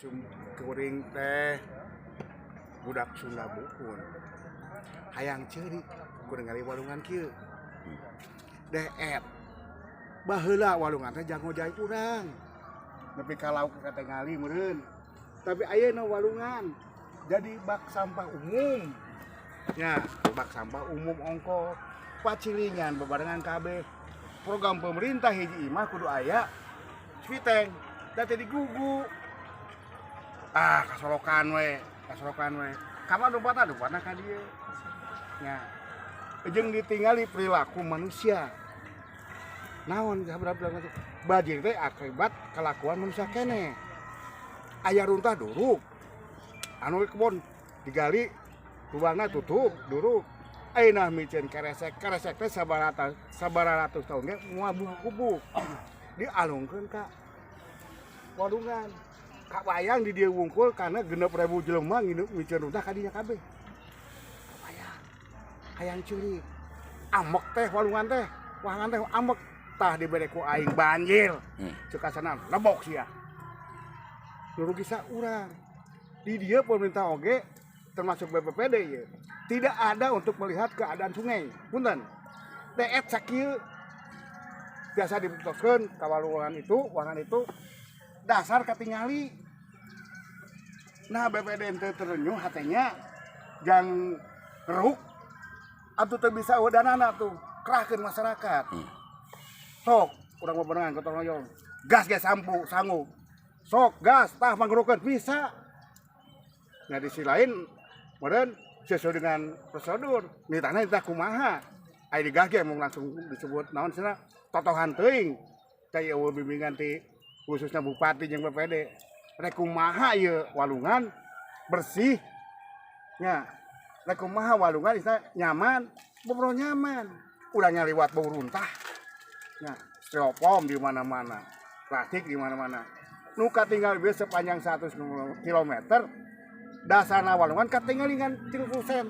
Sim kuring teh budak Sunda Bukun, hayang ceurik kuring ngali walungan kieu. Deh et baheula walungan teh jang ngojay urang nepi ka lauk katingali meureun, tapi ayeuna walungan jadi bak sampah umum nya, bak sampah umum ongko pacilingan bebarengan kabeh. Program pemerintah hiji imah kudu aya septic tank da teh digugu, ah, kasolokan we, kasolokan we. Kamar lompatna, lompatna ka dieu nya. Jeung ditingali perilaku manusia naon sabaraha perilaku banjir teh akibat kelakuan manusia keneh. Aya runtah duruk, anu kebon digali lubangna, tutup duruk. Ayeuna miceun keresek, keresek teh sabaraha sabaraha ratus tahun ge moal bubuk dialungkeun ka walungan. Kabayang di dieu wungkul karena 6.000 jelema nginep miceun runtah ka dinya kabeh. Kabayang hayang ceurik ambek teh walungan teh, walungan teh ambek tah dibere ku aing banjir. Cek kasana lebok sia, nu rugi urang di dieu. Pemerintah oge termasuk BPPD ya tidak ada untuk melihat keadaan sungai. Punten deet sakieu biasa diputuskeun ka walungan itu, walungan itu dasar katingali. Nah, BPD ente terenyuh hatenya jang ruk atuh teu bisa danana tuh kerahkeun masyarakat. Sok urang bebenengan gotong royong, gas ge sampu sanggup, sok gas tah manggerukeun bisa. Nah, di sisi lain meureun sesuai dengan prosedur nitahna nitah kumaha aya digas ge mau langsung disebut naon cenah totohan teuing teh eueuh bimbingan ti khususnya bupati jeung BPD rek kumaha ieu walungan bersih nya, rek kumaha walungan istilah nyaman, bobrol nyaman, urangnya liwat bau runtah nya, styrofoam di mana-mana, plastik di mana-mana. Nu katinggal bieu sepanjang 100 km dasarna walungan katinggal ngan 30 cm.